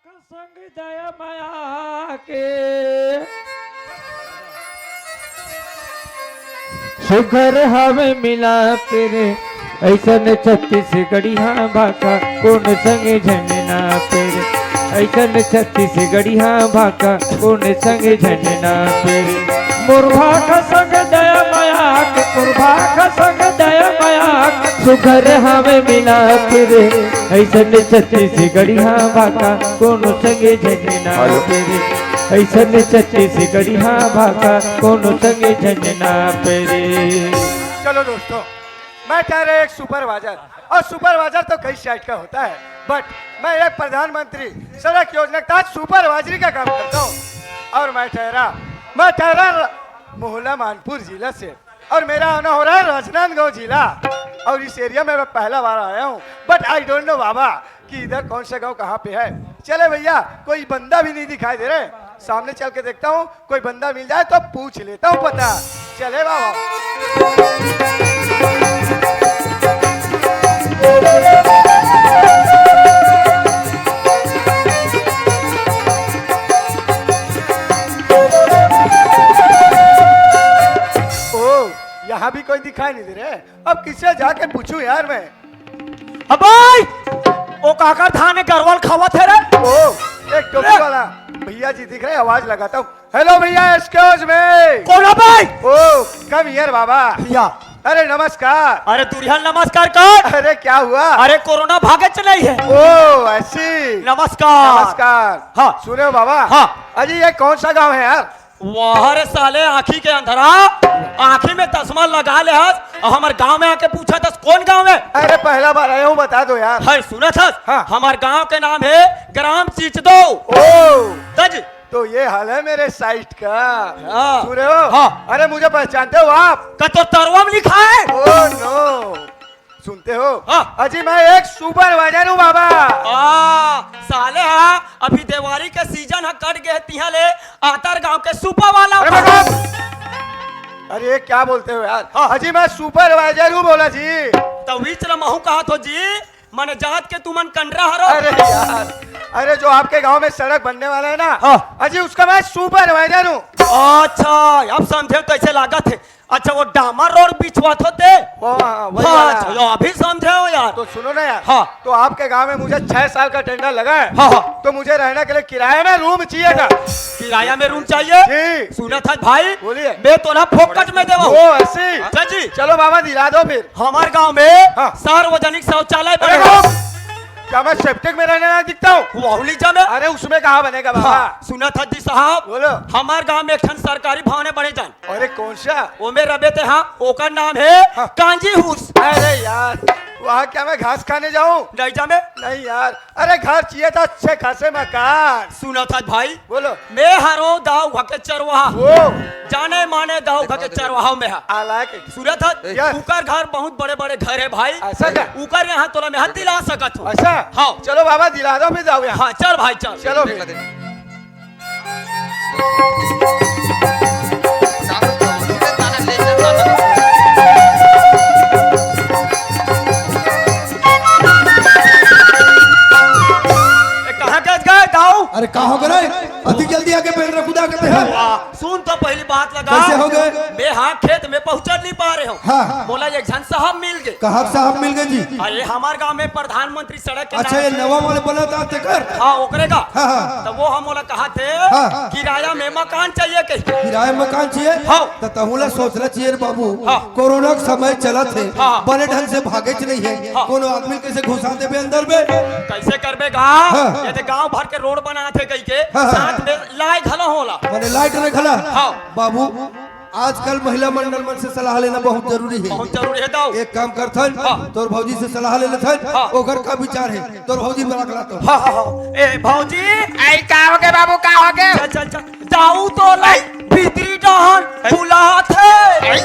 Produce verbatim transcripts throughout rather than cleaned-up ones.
संग दया मया के सुघर हवे मिलाप रे, अइसन छत्तीसगढ़िया भाखा कोन संग झन नापे रे, अइसन छत्तीसगढ़िया भाखा कोन संग झन नापे रे। मोर भाखा संग दया मया के, मोर भाखा संग दया मया के सुघर हवे मिलाप रे, अइसन छत्तीसगढ़िया भाखा कोनो संगे झन नापे रे, अइसन छत्तीसगढ़िया भाखा कोनो संगे झन नापे रे। चलो दोस्तों, मैं ठहरा एक सुपरवाइजर, और सुपरवाइजर तो कई साइड का होता है, बट मैं एक प्रधानमंत्री सड़क योजना के तहत सुपरवाइजरी का काम करता हूँ। और मैं ठहरा, मैं ठहरा मोहला मानपुर जिला से, और मेरा आना हो रहा है राजनांदगांव जिला। और इस एरिया में मैं पहला बार आया हूँ, बट आई डोंट नो बाबा कि इधर कौन सा गांव कहाँ पे है। चले भैया, कोई बंदा भी नहीं दिखाई दे रहे, सामने चल के देखता हूँ, कोई बंदा मिल जाए तो पूछ लेता हूँ पता। चले बाबा। ओ, यहाँ भी कोई दिखाई नहीं दे रहे। अब किससे जाके पूछूं यार मैं? अबे, ओ काकर धान गरवल खावत हे रे? ओ, एक टोपी वाला भैया जी दिख रहे, आवाज लगाता हूँ। हेलो भैया, एक्सक्यूज मी। कौन है भाई? ओ, कम हियर बाबा। भैया। अरे नमस्कार। अरे दुरिया नमस्कार कर। अरे क्या हुआ? अरे कोरोना भागे चले है। ओ, ऐसी। नमस्कार। नमस्कार। हाँ। सुने हो बाबा? हाँ। अजी, ये कौन सा गांव है यार? वाह रे साले, आँखी के अंधरा, आँखी में चश्मा लगा ले हस, और हमर गांव में आके पूछत हस कौन गांव है? अरे पहला बार आया हूँ, बता दो यार। है सुनत हस? हाँ। हमर गांव के नाम है ग्राम चिचदो। ओ। तज। तो ये हाल है मेरे साइट का। हाँ। सुने हो? हाँ। अरे मुझे पहचानते हो आप? का तो तरवा में लिखा है? Oh no. सुनते हो? हाँ। अजी, मैं एक सुपरवाइजर हूँ बाबा। आ, साले हा, अभी देवारी के सीजन ह कट गए, तिहा ले आतर गांव के सुपर वाला अरे उठा। बाबा! अरे, ये क्या बोलते हो यार? हाँ। अजी, मैं सुपरवाइजर हूँ बोला जी। तो बीच ल महू कहा थो जी, मने जात के तुमन कंडरा हरो। अरे यार, अरे, जो आपके गांव में सड़क बनने वाला है ना, हाँ। अजी, उसका मैं सुपरवाइजर हूँ। अच्छा, अब समझे कैसे लागत है। अच्छा, वो डामर रोड बिछवात होते? वो, हाँ, वही हाँ, वाला। अच्छा, यो अभी समझे हो यार। तो सुनो ना यार। हाँ। तो आपके गांव में मुझे छह साल का टेंडर लगा है। हाँ, हाँ। तो मुझे रहने के लिए किराए में रूम चाहिए था। किराया में रूम चाहिए? जी। सुना था भाई, बोलिए। मैं तो ना फोकट में देवा हूँ। वो ऐसी? अच्छा जी। चलो बाबा, दिला दो फिर। हमारे गांव में हाँ। सार्वजनिक शौचालय अरे बने। बाप! क्या मैं सेप्टिक में रहने लायक दिखता हूँ? वहुली जा में। अरे उसमें कहाँ बनेगा बाबा? हाँ, सुना था जी साहब। बोलो। हमारे गांव में एक ठन सरकारी भवन बने जान। अरे कौन सा? ओमे रबे ते हाँ, ओकर नाम है हाँ। कांजी हुस। अरे यार, वहाँ क्या मैं घास खाने जाऊँ? नहीं जा में। नहीं यार, अरे घर चाहिए था अच्छे खासे मकान। सुना था भाई, बोलो। मैं हरो दाऊ भा के चरवाहा। ओ। जाने माने दाऊ भा के चरवाहा में हा। I like it। सुना था, यस। उकर घर बहुत बड़े बड़े घर है भाई। ऐसा क्या? उकर यहाँ तोला मैं हा दिला सकत हूँ। ऐसा? हाँ। चलो बाबा दिला दो फिर दाऊ यहाँ। हाँ, चल भाई चल। चलो फिर। ए, कहाँ गए, गए दाऊ? अरे, कहाँ हो गए? अति जल्दी आके पेंदरा कुदा के ते है। वाह, सुन तो पहली बात लगा। कैसे हो गए? मैं हाँ खेत में पहुँचल नहीं पा रहे हूँ। हाँ। मोला एक झन साहब मिल गए। कहाँ साहब मिल गए जी? अरे, हमारे गांव में प्रधानमंत्री सड़क के अच्छा, नाम ये नवा वाले बना था तेकर? हाँ, ओकरे का। हाँ, हाँ। तो वो हम बोला कहा थे, हाँ। किराया में मकान चाहिए कहीं। किराया मकान चाहिए? हाँ। तो तहुला सोचना चाहिए रे बाबू। हाँ। कोरोना के समय चलत है, हाँ। बने ढंग से भागेच नहीं है। हाँ। कोनो आदमी कैसे घुसा देबे अंदर में? कैसे करबे गा? हाँ। ये तो गांव भर के रोड बना थे कहीं के, हाँ, हाँ। साथ में लाइट घला होला। माने लाइट नहीं घला? हाँ। बाबू, आजकल महिला मंडल मन से सलाह लेना बहुत जरूरी है। बहुत जरूरी है दाऊ। एक काम करथन, हाँ। तोर भौजी से सलाह ले लेथन, हाँ। ओकर का विचार है, तोर भौजी बुला के लाथन। हाँ, हाँ, हाँ। ए भौजी। आई का हो गए बाबू, का हो गए? चल, चल, चल। दाऊ तो लाई भीतरी डहन बुलात है। आई।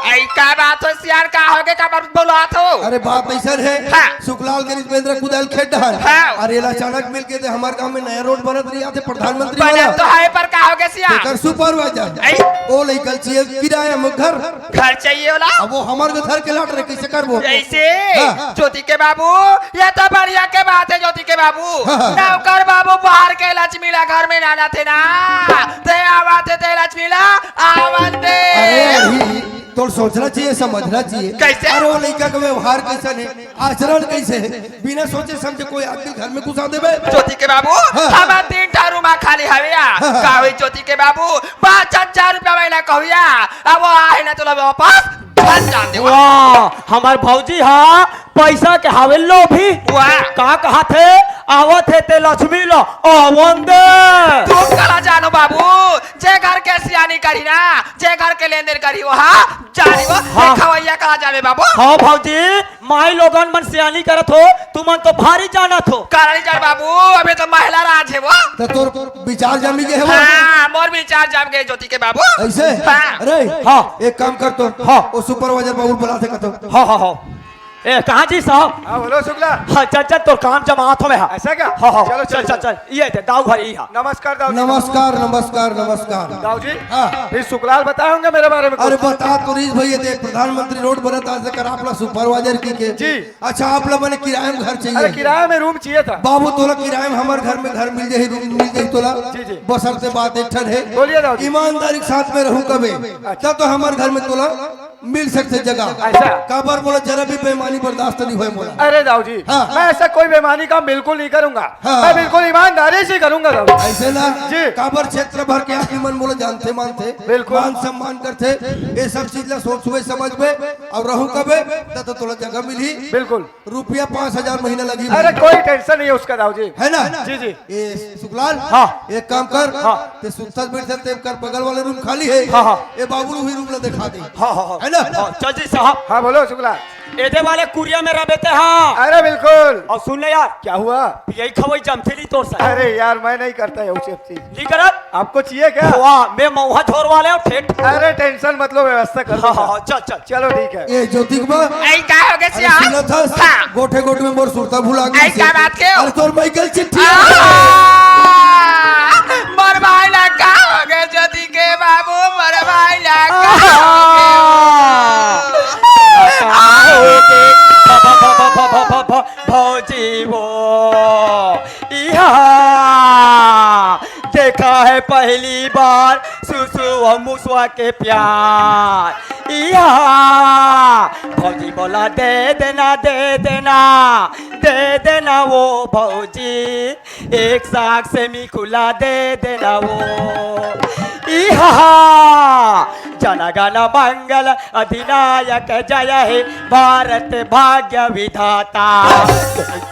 अई का बात हो सियान, का होगे, काबर बोलात हो? अरे बात अइसन हे, हाँ। सुखलाल के रिजमेंद्र कुदाल खेत डहर। हाँ। अरे एला अचानक मिल के दे, हमर गांव में नया रोड बनत रही आथे प्रधानमंत्री बनत वाला। तो हे, पर का होगे सियान? तेकर सुपरवाइजर। अई? ओ लइका ल चाहिए किराया में घर। घर चाहिए ओला? अब वो हमर के धर के लाट रहे, कइसे करबो? अइसे? हाँ। ज्योति के बाबू, ये तो बढ़िया के बात हे ज्योति के बाबू। हाँ, हाँ। नौकर बाबू बाहर के लक्ष्मी ला घर में लानथे ना, ते आवथे ते लक्ष्मी ला आवन दे। अरे अभी तोर सोचना चाहिए, समझना चाहिए। कइसे? अरे वो लइका के व्यवहार कइसन हे, आचरण कइसे हे, बिना सोचे समझे कोय आदमी घर में घुसा देबे। ज्योति के बाबू, हाँ। हमर तीन ठा रूम खाली हवे या। हाँ, हाँ। का होही ज्योति के बाबू, पाँच हजार रुपया महीना कहूँ या, अब वो आहे ना तोला वापस घर जान दे। वाह, हमर भौजी हा पइसा के हावे लोभी। वाह। का कहत हे, आवत हे ते लक्ष्मी ला आवन दे। तू काला जानो बाबू, जे घर के सियानी करही ना, जे घर के लेन देन करही, ओहा जानी वो हाँ। खवैया काला जाने बाबू। हाँ भौजी, माई लोगन मन सियानी करत हो, तुमन तो भारी जानत हो। काला नइ जान बाबू, अभी तो महिला राज हे वो। त तोर विचार जमी गे हे वो। हाँ, मोर विचार जम गे ज्योति के बाबू। अइसे? हाँ। अरे, हाँ। एक काम कर तो। हाँ। वो सुपरवाइजर बाबू ल बलाथे कथों। हाँ, हाँ, हाँ। ए, कहाँ जी साहब? हाँ, बोलो शुक्ला। हाँ, चल, चल, तोर काम जमात हों मैं, हाँ। अइसे का? हाँ, हाँ, चलो, चल, चल, चल, चल। ये दे, दाऊ घर इही हा। नमस्कार, दाऊ जी। नमस्कार, नमस्कार, नमस्कार। दाऊ जी, हाँ। फिर शुक्ला बताए होंगे मेरे बारे में कुछ? अरे, बता तो रहीस भई, ये देख, प्रधानमंत्री रोड बनत हे, आज से कर आप ला सुपरवाइजर कहिके। जी। अच्छा, आप ला मने किराया में घर चाहिए? अरे, किराया में रूम चाहिए था। बाबू, तोला किराया में हमर घर में घर मिल जाही, रूम मिल जाही तोला। जी, जी। बशर्ते बात एक ठन हे। बोलिए, दाऊ जी। ईमानदारी के साथ में रहूं कबे, अच्छा। तब तो हमर घर में तोला मिल सकथे जगह। अइसे? काबर मोला जरा भी बेईमानी बर्दाश्त नइ होय मोला। अरे दाऊ जी, हाँ। मैं अइसा कोई बेईमानी काम बिल्कुल नइ करूंगा। हाँ। मैं बिल्कुल ईमानदारी से करूंगा दाऊ जी। अइसे ना? जी। काबर क्षेत्र भर के आदमी मन मोला जानथे मानथे, बिल्कुल। मान सम्मान करथे, ये सब चीज ला सोचबे समझबे अउ रहूं कबे, त तो तोला जगह मिलही। बिल्कुल। रुपया पाँच हजार महीना लगही अरे भाई। कोई tension नहीं है उसका दाऊ जी। है ना? जी, जी। ए, सुखलाल, हाँ। एक काम कर, हाँ। ते सुतथस बइठथस, ते कर बगल वाले रूम खाली हे। हाँ, हाँ। ए बाबू ल उही रूम ला देखा दे। हाँ, हाँ, हाँ। है ना? हाँ, चल जी साहब। हाँ, बोलो शुक्ला। एदे वाले कुरिया में रह बेते हाँ। अरे बिल्कुल। अउ सुन ले यार। क्या हुआ? पियई खवई जमथे नहीं तोर साथ। अरे यार, मैं नहीं करता ये सब चीज। नहीं करत? आपको चाहिए क्या? वाह, मैं मऊहा झोर वाले हूँ ठेठ। अरे tension मत लो, व्यवस्था कर हाँ, दूंगा। हाँ, हाँ, चल, चल। चलो ठीक है। ए ज्योति के माँ, अई का होगे अरे सियान? सुनत हस? हाँ। गोठे गोठे में मोर सुरता भुला गे अई से। का बात के हो? अरे तोर माई के चिट्ठी। आ, मोर भाई ला का होगे ज्योति के बाबू, मोर भाई ला का होगे? आ, का होगे? भ-, भ-, भ-, भौजी वो इहाँ देखा है पहली बार सुसु अउ मुसवा के प्यार। इहाँ भौजी बोला, दे देना, दे देना, दे देना वो भौजी, एक साग सेमी खुला दे देना वो। इहाँ जन गण मंगल अधिनायक जय हे भारत भाग्य विधाता।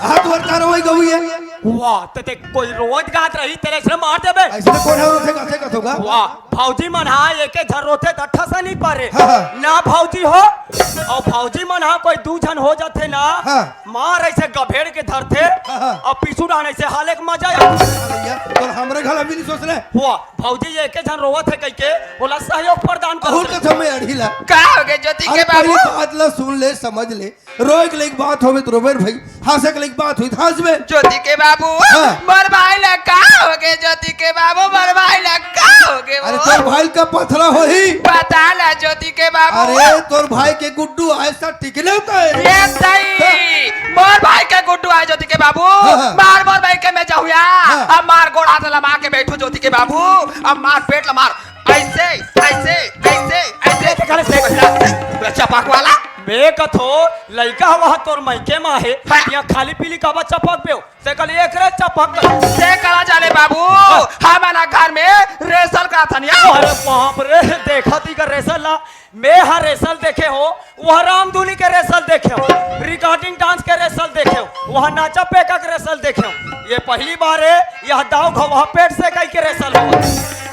हाथ ऊपर करो, वही गवई है। वाह, ते देख, कोई रोवत गात रही, तेरे से मार देबे। अइसे कोन हे रोथे गाथे कथों गा? वाह, भौजी मन हा एके झन रोथे, दट्ठा सा नहीं पारे। हाँ, हाँ। ना भौजी हो, अउ भौजी मन हा कोई दू झन हो जाथे ना, हाँ। मार अइसे गभेड़ के धरथे, हाँ, हाँ। अउ पीछू डाहन अइसे हाले के मजा आ। भैया, तोर हमरे घला भी नहीं सोच रहे। वाह, भौजी एके झन रोवत हे कहिके, ओला सहयोग प्रदान अउ करत रहे। कथों मैं अड़ही ला। का होगे ज्योति के अरे, बाबू? पहली बात ला सुन ले, समझ ले। रोए के लइक बात होवे त रोबे रे भई, हंसे के लइक बात होही त हंसबे। ज्योति के बाबू, हाँ। मोर भाई ला का होगे ज्योति के बाबू, मोर भाई ला का होगे अरे वो? तोर भाई का पथरा होही। बता ला ज्योति के बाबू। अरे तोर भाई के गुड्डू अइसे टिकने उतारे। ये सही। हाँ। मोर भाई के गुड्डू आय ज्योति के बाबू। हाँ, हाँ। मार मोर भाई के मैं जाहूँ या। हाँ। अब मार गोड़ हाथ लमा के बैठो ज्योति के बाबू। अब मार पेट ला मार। अइसे, अइसे, अइसे, अइसे। देख, देख, देख। चपाक वाला। मैं कथों, लइका हवा तोर मइके मा हे, हाँ। इहाँ खाली पीली काबर चपकबे हो? ते कल एकरे चपक। ते काला जाने बाबू, हाँ। हमन घर में rehearsal कराथन या। अरे बाप रे, देखा ती का rehearsal ला। मैं हा rehearsal देखे हों, वह रामधुनी के rehearsal देखे हों, recording dance के rehearsal देखे हों, वह नाचा पेका के rehearsal देखे हों। ये पहली बार हे, यह दाऊ घवा पेट से कई के rehearsal हो।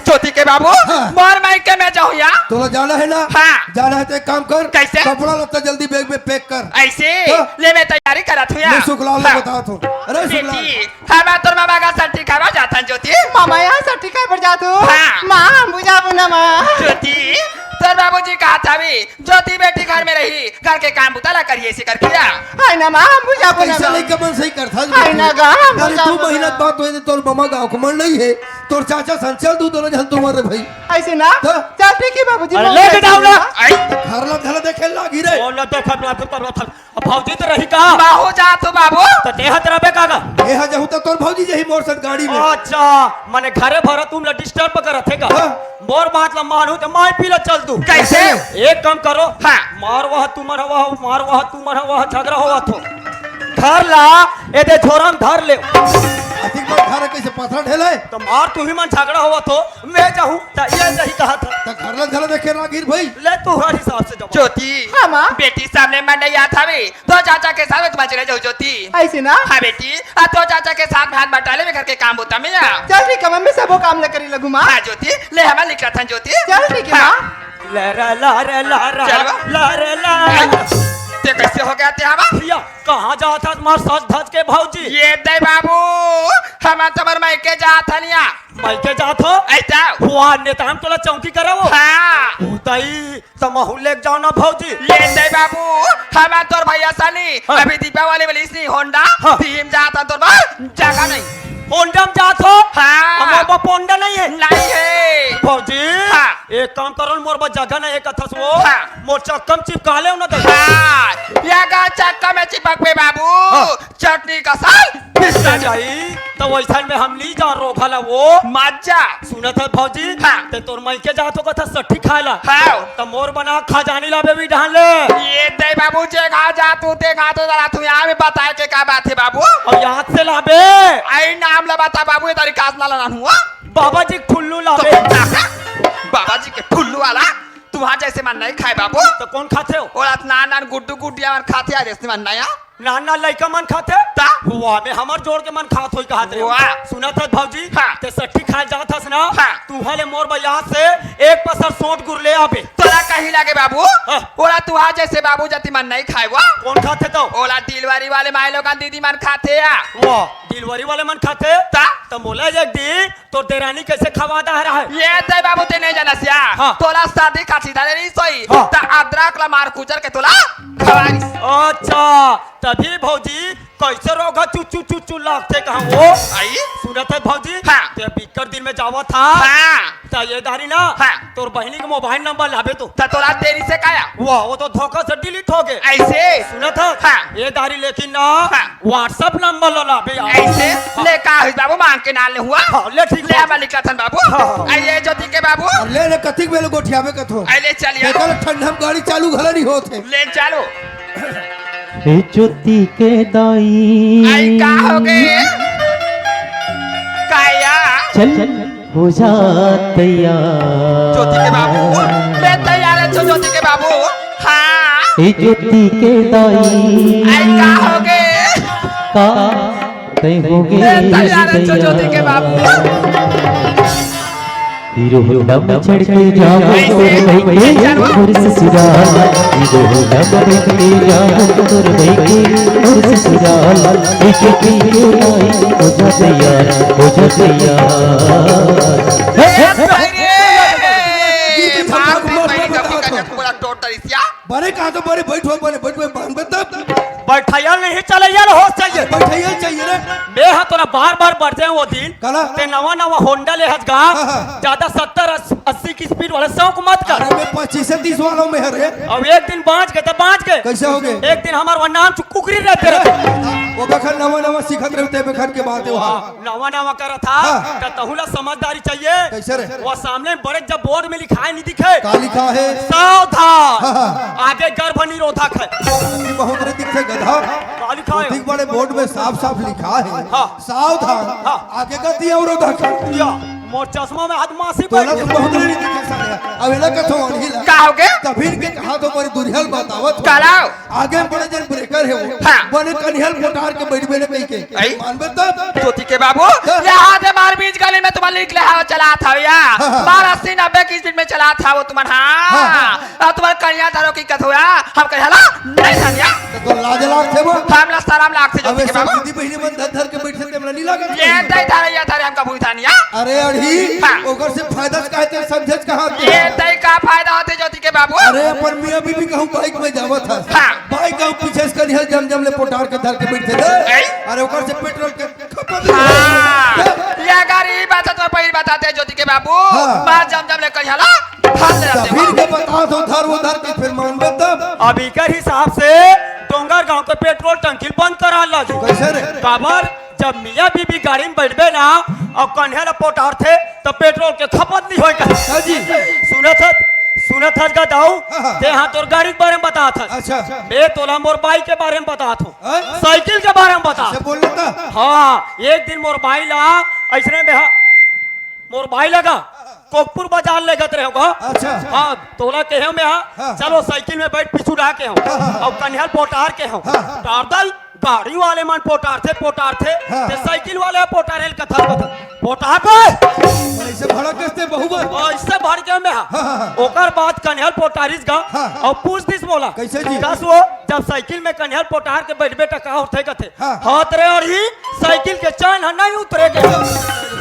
ज्योति के बाबू, हाँ। मोर मइके मैं जाहूँ या। तोला जाना हे ना? हाँ। जाना हे त एक काम कर। कइसे? कपड़ा लत्ता जल्दी bag में pack कर। अइसे? हाँ। ले मैं तैयारी करत हूँ या। मैं सुखलाल ला हाँ। बतावत हूँ। अरे सुखलाल। बेटी, हम तोर मामा का सट्ठी खावा जाथन ज्योति। मामा यहाँ सट्ठी खाए बर जात हो? हाँ। माँ, हम बुझाबो ना माँ। ज्योति, तोर बाबूजी कहत हवे, ज्योति बेटी घर में रही, घर के काम बुता ला करिए, ऐसे करके या। हाय ना माँ, हम बुझाबो ना कइसे गा। लइका मन सही करथस हाय ना गा, हम अरे बुझाबो तू ना। मेहनत बात होय, तोर ममा गाँव के मन नहीं हे, तोर चाचा संचल दू दोनों झन तुमर रे भाई। अइसे ना? तो? चल ठीक हे बाबूजी, अरे मैं ले के जाओ ना। आई। घर ला घला देखे लागी रे। ओ ना देखत ना, तू करत हस। अब भौजी तो रही का? बाहू जा तो बाबू। तो देहत रबे का गा? ए हा जहू तो तोर भौजी जही मोर साथ गाड़ी में। अच्छा, मने घरे भरा तुम ला disturb करत हे का? हाँ। मोर बात ला मानू तो माई पी ला चल दू। कइसे? एक काम करो। हाँ। मार वह तुमन हवा हो, मार वह तुमन हवा, झगड़ा होवा थो। घर ला, ए दे झोरम धर ले। अधिक बार घर कइसे पथरा ढेले? तो मार तू ही मन झगड़ा होवा थो, मैं जाहूँ, त ये नहीं कहा था। त घर ला झगड़ा देखे रागीर भाई। ले तू हर हिसाब से जब। ज्योति। हाँ, माँ। बेटी सामने मन नहीं आता भी, तो चाचा के साथ में तुम चले जाओ ज्योति। अइसे ना? हाँ बेटी, आ तो चाचा के साथ में हाथ बटा ले, मैं घर के काम होता मैं या। चल ठीक हे मम्मी, सबो काम ले करी लगू माँ। हाँ ज्योति, ले हमार लिख रहा था ज्योति। चल ठीक हे हाँ। माँ। ला रे ला रे ला रे चल बा। ला रे ला। आई, ते कइसे हो गे ते हवा? भैया, कहाँ जात हस मार सज धज के भौजी? ये दे बाबू, हम तुम्हार मायके जात हन या। मायके जात हो? ऐसा। हुआ नेता हम तोला चौकी करावो। हाँ। उदई, त महू लेके जाओ ना भौजी। ये दे बाबू, हम तोर भैया सनी, हाँ। अभी दीपावली वाली सी Honda, हाँ। भीम जात हन तोर बा, जगह नहीं। Honda में जात हो? हाँ। हमार बा Honda नहीं हे। नहीं हे। भौजी, हाँ। एक काम करो, मोर बा जगह नहीं हे कथस वो। हाँ। मोर चक्का में चिपका ले ना दे। हाँ, या गा चक्का में चिपक पे बाबू। हाँ। चटनी का साल पिस जाई, त वइसन में हम ली जा रोघा ला वो। मजा। सुनत हस भौजी? हाँ। ते तोर मायके जात हो कथस सट्ठी खाए ला। हाँ। त मोर बना खजानी लाबे भी ढान ले। ये दे बाबू, जे घा जा तू, ते घा तो जरा तू यहाँ में बताए के का बात हे बाबू? अउ याद से लाबे। आई नाम ला बता बाबू, ये तरीका से ना लाना हुआ। बाबा जी के फुल्लू तो लाबे। बाबा जी के फुल्लू वाला, तुहार जइसे मन नहीं खाए बाबू। त कोन खाथे हो? ओला नान नान गुड्डू गुड्डिया मन खाथे, आ जइसे मन नहीं आ। नान नान लइका मन खाथे? ता? हुआ में हमर जोड़ के मन खात होई कहत रहे। वाह। सुनत हस भौजी? हाँ। ते सट्ठी खाए जात हस ना? हाँ। तुहा ले मोर बा याद से एक पसर सोंठ गुर ले आबे। तोला कहीं लागे बाबू? हाँ। ओला तुहार जइसे बाबू जति मन नहीं खाए वो। कोन खाथे तो? ओला delivery वाले माई लोगन दीदी मन खाथे या। वाह, delivery वाले मन खाथे? ता? त मोला एक दिन तोर देरानी कइसे खवा डहरा हे? ये दे बाबू, ते नहीं जानस या। हाँ। तोला सर्दी खांसी धरे रहिस होही, हाँ। त अदरक ला मार कुचर के तोला खवा दिस। अच्छा, तभी भौजी कइसे रोघा चुचु चुचु लागथे कहाँ वो? आई? सुनत हस भौजी? हाँ। ते बिक्कट दिन में जावत हस। हाँ। त ये दारी ना, हाँ। तोर बहिनी के mobile number लाबे तो। त तोला देरी से काया? वाह, वो तो धोखा से delete हो गे। अइसे? सुनत हस? हाँ। ये दारी लेकिन ना, हाँ। WhatsApp number ला लाबे यार। अइसे? हाँ। ले का होइस बाबू, मांग के ना ले हुआ? हाँ, ले ठीक ले बात। हमार लिखत हन बाबू। हाँ, हाँ। अइ ये ज्योति के बाबू। अब ले ले, कतिक बेले गोठियाबे कथो। अइ ले चल यार। देखा ले, ठंडा में गाड़ी चालू घला नहीं होत हे। ले चालू। हे ज्योति के दाई। आई का हो गे? काया? चल। हो जा तैयार। ज्योति के बाबू, मैं तैयार हे, ज्योति के बाबू। हाँ। ए ज्योति के दाई। आई का हो गे? का तय हो गे मैं तैयार हे, ज्योति के बाबू। हीरो होंडा में चढ़ के जाबो तोर भाई के मोर ससुराल। हीरो होंडा में चढ़ के जाबो तोर भाई के मोर ससुराल। एक एक के दाई हो जा तैयार, हो जा तैयार। अरे, मार दे भाई, गपी का जब पूरा टोटल इसिया। बड़े कहा तो बड़े बैठो, बड़े बैठो, बांध बे तब। बैठैया नहीं चलैया ल होश चाहिए। बैठैया चाहिए रे। मैं हा तोरा बार बार बर जाए वो दिन। काला? ते नवा नवा होंडा ले हस गा। हाँ, हाँ। ज्यादा सत्तर अस्सी की स्पीड वाला शौक मत कर। अरे मैं पच्चीस से तीस वालों में है रे। अब एक दिन बांच गे तो बांच गे। कैसे हो गे? एक दिन हमार वहाँ नाम चु-, कुकरी रहते रहते। वो बखत नवा नवा सीखत रहते बखत के बात है वहाँ। नवा नवा करत हा, हाँ। त तहू ला समझदारी चाहिए। कैसे रे? वो सामने बड़े जब बोर्ड में लिखाए नहीं दिखे। का लिखा है? सावधान। हाँ, हाँ। आगे गर्भ निरोधक है। ये बहुत रे दिखे गधा। का लिखा है? ठीक बड़े बोर्ड में साफ साफ लिखा है। हाँ। सावधान। हाँ। आगे गति अवरोधक है। या, मोर चश्मा में हाथ मासी तोला बैठ तो गया। बहुत रे दिखे साले। अब एला कथो अनही ला। का हो गया? तभी इनके कहा तो बड़ी दुरिहल बतावत हो। काला? आगे में बड़े जन ब्रेकर है वो। हाँ। बने कनिहल मोटार के बैठ बैठ कही के। आई? मानबे तब। ज्योति के बाबू, हाँ। यहाँ से मार बीच गली में तुम्हारे निकले हवा चला था या। हाँ, हाँ। मार अस्सी नब्बे की स्पीड में चला था वो तुम्हारा। हाँ। हाँ, हाँ। और तुम्हारे कनिया धरो की कथो या। हम कहे हला, नहीं धनिया। तो लाज लाग थे वो। हम ला शरम लाग थे ज्योति अबे के बाबू। सब दीदी बहिनी मन धर धर के बैठे थे, हमरा नहीं लागत ये कहीं। तय था या था हमका भूल था नहीं या। अरे अड़ी, हाँ। ओकर से फायदा काहे ते समझे कहाँ ते? ये तय का फायदा होते ज्योति के बाबू। अरे, अपन मियाँ बीबी कहूँ बाइक में जावत हस। हाँ। बाइक कहूँ पीछे से कनिहा जम जम ले पोटार के धर के बैठे थे। ऐ? अरे, ओकर से पेट्रोल के खपत हाँ। ये अगर ई बात तो पहिली बताते ज्योति के बाबू, हाँ। बात जम जम ले कनिहा ला धर ले रहते फिर हो। के बता दो, धर वो धर के फिर मानबे तब। अब इकर हिसाब से डोंगर गांव के पेट्रोल टंकी बंद करा लगी। कैसे रे? काबर? जब मियाँ बीबी गाड़ी में बैठबे ना अउ कन्हे ल पोटारथे, त पेट्रोल के खपत नहीं होय का? हाँ जी। सुनत हस, सुनत हस गा दाऊ, हाँ, हाँ। ते हाँ तोर गाड़ी के बारे में बतात हस। अच्छा। मैं तोला मोर बाई के बारे में बतात हूँ। हाँ? साइकिल के बारे में बतात। अच्छा, बोल लेता। हाँ, एक दिन मोर बाई ला ऐसने में हा, मोर बाई लगा कोकपुर बाजार लेगत रहे होगा। अच्छा। हाँ, तोला कहे मैं हा, हाँ। चलो साइकिल में बैठ पीछू रहा के हो। हाँ, हाँ, हाँ। अब कन्हल पोटार के हो। हाँ, हाँ। टारदल गाड़ी वाले मन पोटारथे, पोटारथे, हाँ। ते साइकिल वाले पोटारे ल कथल कथल। पोटार बे! ऐसे भड़क गए थे बहु बार। ऐसे भड़क गए मैं, हाँ। हाँ, हाँ, हाँ। ओकर बाद कन्हल पोटारिस गा, हाँ, हाँ। अउ पूछ दिस मोला। कैसे जी? कस वो, जब साइकिल में कन्हल पोटार के बैठबे त का होथे कथे? हाँ। हाथ रे अड़ही, साइकिल के चैन ह नहीं उतरे के।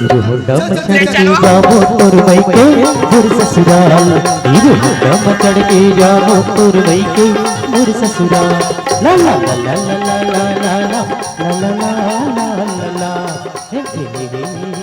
हीरो होंडा में चढ़ के जाबो तोर मइके मोर ससुराल। हीरो होंडा में चढ़ के जाबो तोर मइके मोर ससुराल। ला ला ला ला ला ला ला ला ला ला ला ला ला। हे, हे, हे, हे।